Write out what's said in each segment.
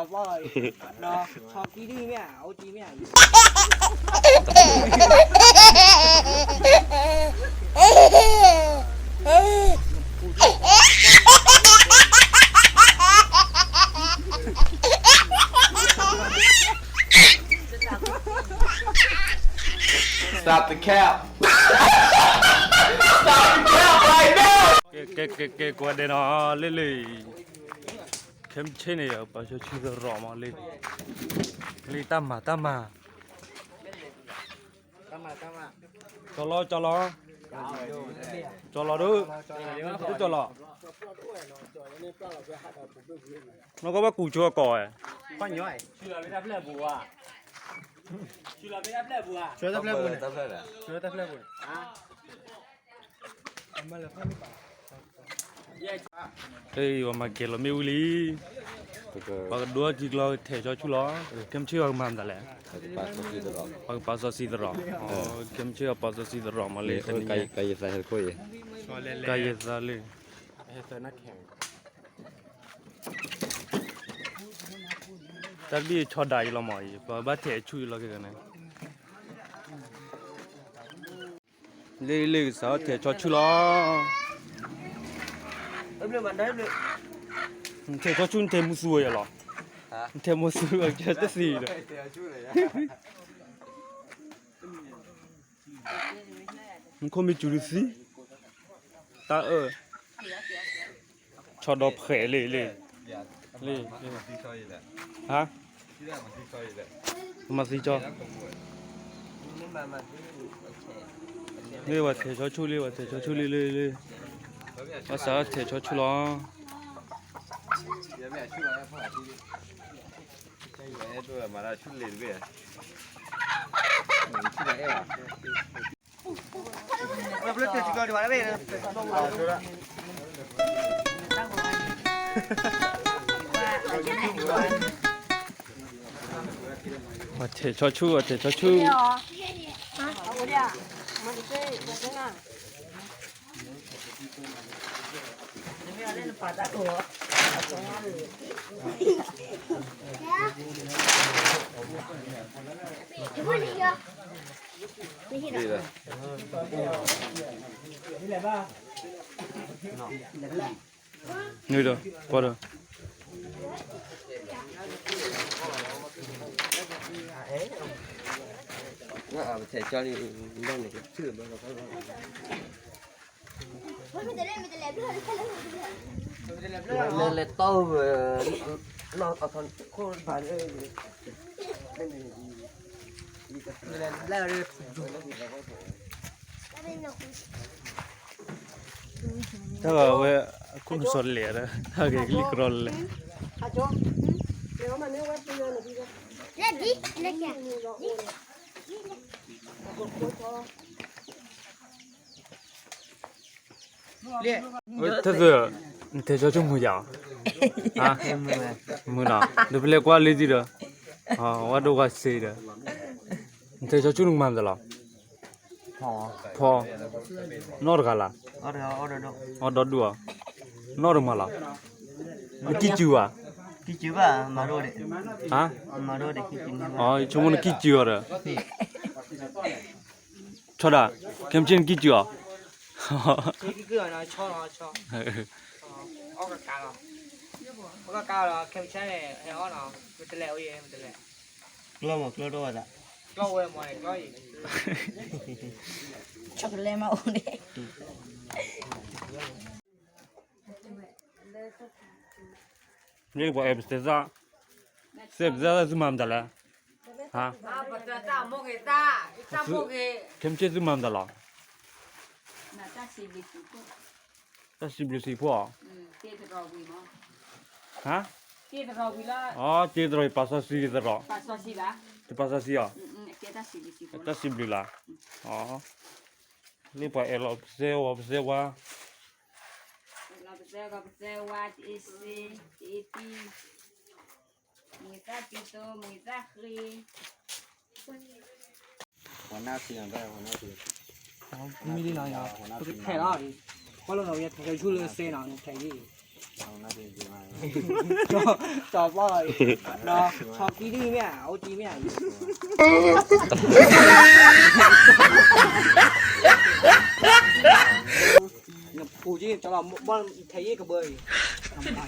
ဒီး ဆီကံဒ်မ့ၢ်ဧါ, အိၣ်ကံမ့ၢ်ဧါ. Stop the cap. Stop the cap right now. ကဲ ကဲ ကဲ ကဲ ကွၢ်ဒဲးနီၤ လ့လ့ ခဲမုၢ်ဆ့ၣ်န့ၣ် ပှၤဆီဆူၣ်သရိာ်မးလံ, လံတၢ်မၤ တၢ်မၤ, ကၠီလီၤ ကၠီလီၤ, ကၠီလီၤဒုး, ဒုးကၠီလီၤ, နီၢ်ကီၢ်ဘၣ်ကူကၠိအကီၢ်ဝဲ, တၢ်ဖျၢၣ်ပူၤ, တၢ်ဖျၢၣ်ပူၤ, တၢ်ဖျၢၣ်ပူၤန့ၣ် ဟ့ၣ် ပှၤမၤကဲၤလီၤမ့ၣ်အူလံ, ပှၤကဒိထံကျိ ထဲးဆီဆူၣ်လီၤ, ခဲမုၢ်ဆ့ၣ်ပှၤကမၤမတၤလဲၣ်, ပှၤကပာ်စီဆှံသရိာ်, ခဲမုၢ်ဆ့ၣ်ပှၤပာ်စီဆှံသရိာ်မးလံ, ကယသးလံ, တၢ်တဘ့ၣ်ဆီဒၣ်အံၤလီၤမးအံၤ ပှၤဘၣ်ထဲးဆူၣ်အံၤလီၤက့ၤန့ၣ် လ့လ့ကစးထဲးဆီဆူၣ်လီၤ, ထဲးဆီဆူၣ် နထဲးမူသူဝဲယၤလီၤ, နထဲမူသူဝဲတသံဒီး, နခိၣ်မ့ၢ်စူၤတသံ, တၢ်အၢၣ် ဆီဒီဖှဲးလံလံ, လံ, ဟါ, မၤသံကၠီ, လံပှၤထဲးဆီဆူၣ်လံ ပှၤထဲးဆီဆူၣ်လံလံလံ, ဘၣ်ဆၣ်ထဲးဆီဆူၣ်လီၤ. ပှၤထဲးဆီဆူၣ် ပှၤထဲးဆီဆူၣ်, နုၤဒီး ပှၤဒီး လဲၤလဲၤတီၢ်ဝဲ လၢ တၢ်ဂၤဝဲ အခိၣ်နူာ်စီၤလဲၣ်ဒီး ဟဲက့ၤကလံၣ်ကရီလဲၣ် တၢ်သု နထဲးဆီဆူၣ်မုာ်ယၤ, မုာ်နီၤ, ဒီးပလဲၤကွၢ်လံသံဒီး, ဝဲဒိၣ်ဝဲစ့ဒီး, နထဲးဆီဆူၣ်နကမၤမတၤလီၤ, ဖီ, နီၢ်တဂၤလၢ်, အီၣ်ဒီဒူၣ်အီၤ, နီၢ်တမၤလီၤ, နကံၢ်စုၤဧါ, ဟါ, ဆိကမိၣ်နကံၢ်စုၤအီၤဒီး ဆီဒၣ်, ခဲမုၢ်ဆ့ၣ်နကံၢ်စုၤအီၤ, ကျီၢ်မး ကျီၢ်ဒိၣ်ဝဲသး, ကျီၢ်ဝဲမးန့ၣ် ကျီၢ်အံၤ, ဆီကလဲမးအိၣ်န့ၣ် မ့ၢ်ပှၤအဲၣ်ပသဲသၣ်, သဲပသဲသၣ်သုမၤမတၤလဲၣ်, ဟါ, ခဲမုၢ်ဆ့ၣ်သုမၤမတၤလီၤ, တၢ်စံးဘျုးစံးဖှိၣ်, ဟါ, အက့သရိာ် ယပာ်စီဆှံသရိာ်, ယပာ်စီဆှံအီၤ, တၢ်စံးဘျုးလၢ်, လၢပှၤအဲၣ်လီၤပသဲဝါပသဲဝါ ပသဲဝါ တအ့စ့ တအ့တံ မုၢ်သၣ်ကံသိ မုၢ်သၣ်ဃ့ မံလံနီၤ, ပကထဲးလီၤ, ကွၢ်လီၤနီၤ ထဲးဆီဆူၣ်လၢစ့နီၤ နထဲးလံ, စီၤပီၣ်အံၤ, ဒီးဆီကံဒ်မ့ၢ်ဧါ, အိၣ်တံၢ်မ့ၢ်ဧါ, နဖိက့ၤက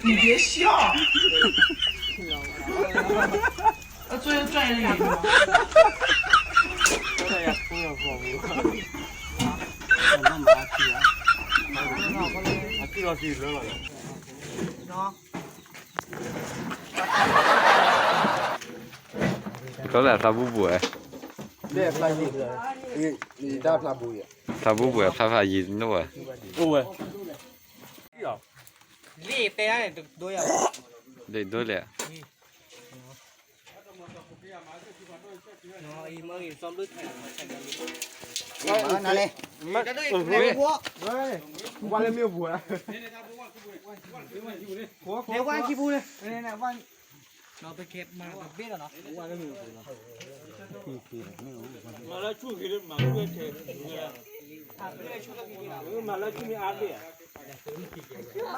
လီၤဘီၣ်ထဲယ့ၣ်ကဘၢအံၤ, ကီလၢဖျါဘူပူၤဝဲ, ဖျါဘူပူၤဝဲ, ဖျါဖျါယံၤတနိၣ်ဝဲ, အိၣ်ဝဲ, လ့ၣ်တဲန့ၣ်, ဒိၣ်လဲၣ်, ဝါလၢမ့ၣ်အူပူၤ, ဝါခံပူၤန့ၣ်, ပကဲမၤတဘ့ၣ်လီၤနီၤ, မၤလၢဆူၣ်က့ၤလၢမၤဆူၣ်ဝဲထဲ, မၤလၢဆူၣ်မ့ၢ်အါဘ့ၣ်ဧ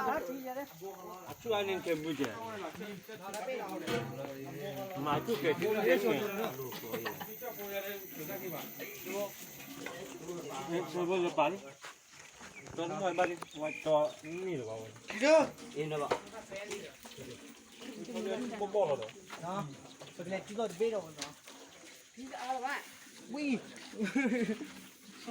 ါ, ဆူၣ်အါန့ၣ်ထဲမုၢ်ကဲ, မၤဆူၣ်ကဲၤထူၣ်န့ၣ်, ဆၢဖိလၢပာ်လံ, တနွံဘၣ်လံ, ဝဲတီနံၣ်လၢၤဘၣ်ဝဲ, ဘီၣ်ဘီၣ်လီၤဒီး, ပကလဲၤစုလီၤတဘ့ၣ်ဒီး, ဝံၤ, တ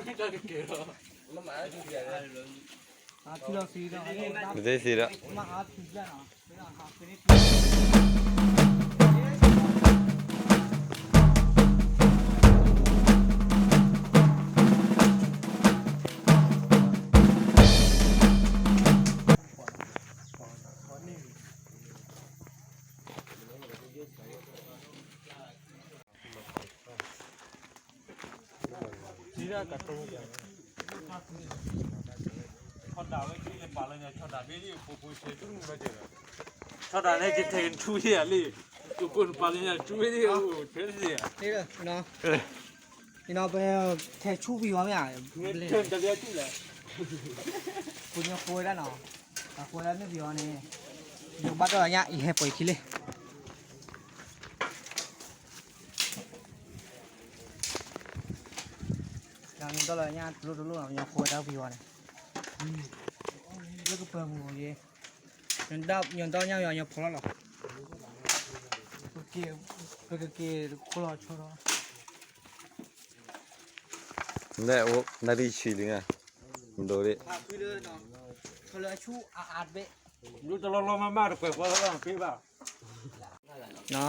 ကဲလီၤ, မၤအါထူၣ်ဒီး, မၤအါထူၣ်ဒီး, ဆီဒၣ်ဝဲက့ၤပာ်လၢညါ, ဆီဒၣ်န့ၣ်က့ၤထဲကထူယဲၢ်လံ, ကပာ်လၢညါထူဝဲဒၣ်, ထဲဆံယဲၢ်, နီၤ, ပထဲဆူပယီၤမ့ၢ်ဧါ, ပညိၣ်ဃိဝဲဒၣ်နီၤ, အဃိဝဲဒၣ်မ့ၢ်ပယီၤန့ၣ်, ယဘၣ်ဒီးညါအံၤဟဲပှဲၤခံလံ, ဒီးညိၣ်ဒီလၢညါတလိၣ်တလိၣ်နီၤ, ပညိၣ်ဃိဝဲဒၣ်ပယီၤန့ၣ်, လၢကပၢၤပူၤယဲ, ညိၣ်ဒီညါပယီၤညိၣ်ဖီလီၤလီၤ, ပကက့ၤ, ပကက့ၤခိၣ်လီၤဆီဒီး နၣ်ရံၣ်ဆံလံ, ဒိးဒ့ၣ်, ဒ်တလီၢ်လီၢ်မးမးတကွဲးဃီလၢပ့ၢ်ဘၣ်, နီၤ,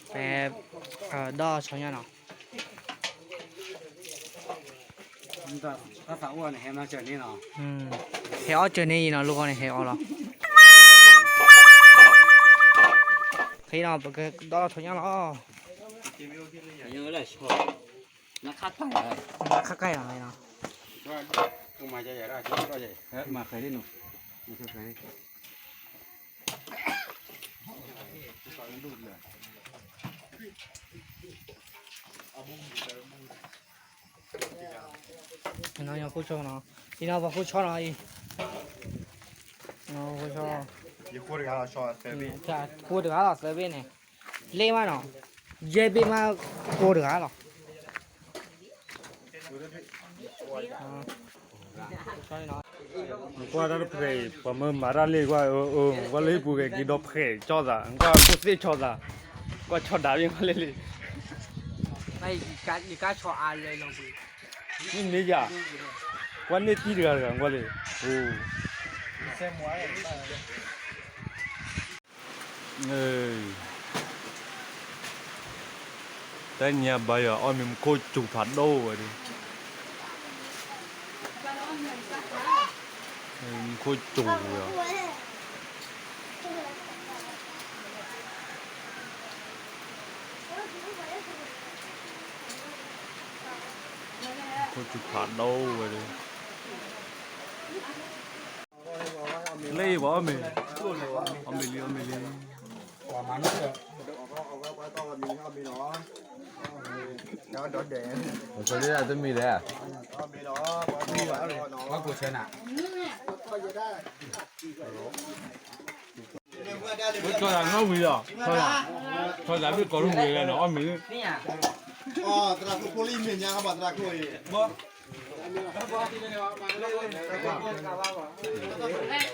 ဖဲ, ဒီးဆီညါနီၤ, တၢ်သးအိၣ်န့ၣ်ဟဲမၤစၢၤန့ၣ်နီၤ, ဟဲအီၣ်စၢၤန့ၣ်အံၤနီၤ, လိၣ်ဃီန့ၣ်ဟဲအီၣ်လီၤ, ဖဲနီၤ ပကဒီးလီၤဆီညါလီၤ, နခါကၢ်, နခါကၢ်နီၤ, မၤဃဲၤဒ်နီၤ, နီၤ ယခိၣ်ဆီနီၤ, အံၤနီၤ ပှၤခိၣ်ဆီနီၤအံၤ, ခိၣ်ဆီ, ယခိၣ်တဂၤလီၤဆီသၢဘ့ၣ်, ခိၣ်တဂၤလီၤသၢဘ့ၣ်န့ၣ်, လ့ၣ်မးနီၤ, ယဲၢ်ဘ့ၣ်မး, ခိၣ်တဂၤလီၤ ကွၢ်တၢ်တဖျဲးအံၤ ပှၤမၢမၤတၢ်လ့ၣ်ကွၢ်, ကွၢ်လၢဟံၣ်ပူၤဂဲၤက့ၤဒီးဖှဲးကၠီသး, ကွၢ်ခိၣ်သ့ၣ်ဆီသး, ကွၢ်ဆီဒးဘ့ၣ်ကွၢ်လၢလံ, မ့ၢ်မ့ၢ်ယၤ, ကွၢ်န့ၢ်တံၢ်တဂၤတဂၤကွၢ်လံ, အိ တနံၤအံၤဘါယွၤအီၣ်မ့ၤ မူခိၣ်စူၤဖးဒိၣ်ဝဲဒၣ်, မူခိၣ်စူၤဝဲ, မူခိၣ်စူၤဖးဒိၣ်ဝဲဒၣ် လၢအံၤပှၤအီၣ်မ့ၤ, အီၣ်မ့ၤလံ အီၣ်မ့ၤလံ, ပှၤဒ်တမံၤလဲၣ်, ပှၤကိးဆၢနၤ, ဝဲထီၣ်သးနီၣ်ဝံၤလီၤ, ထီၣ်သး, ထီၣ်သးဘ့ၣ်ကီၢ်ရူၢ်ဝံၤဝဲနီၤ အီၣ်မ့ၤ, သရၣ်ခိၣ်ဖိလံမ့ၢ်ညါဘၣ်သရၣ်ခိၣ်အံၤ, ဘၣ်, ဘၣ်,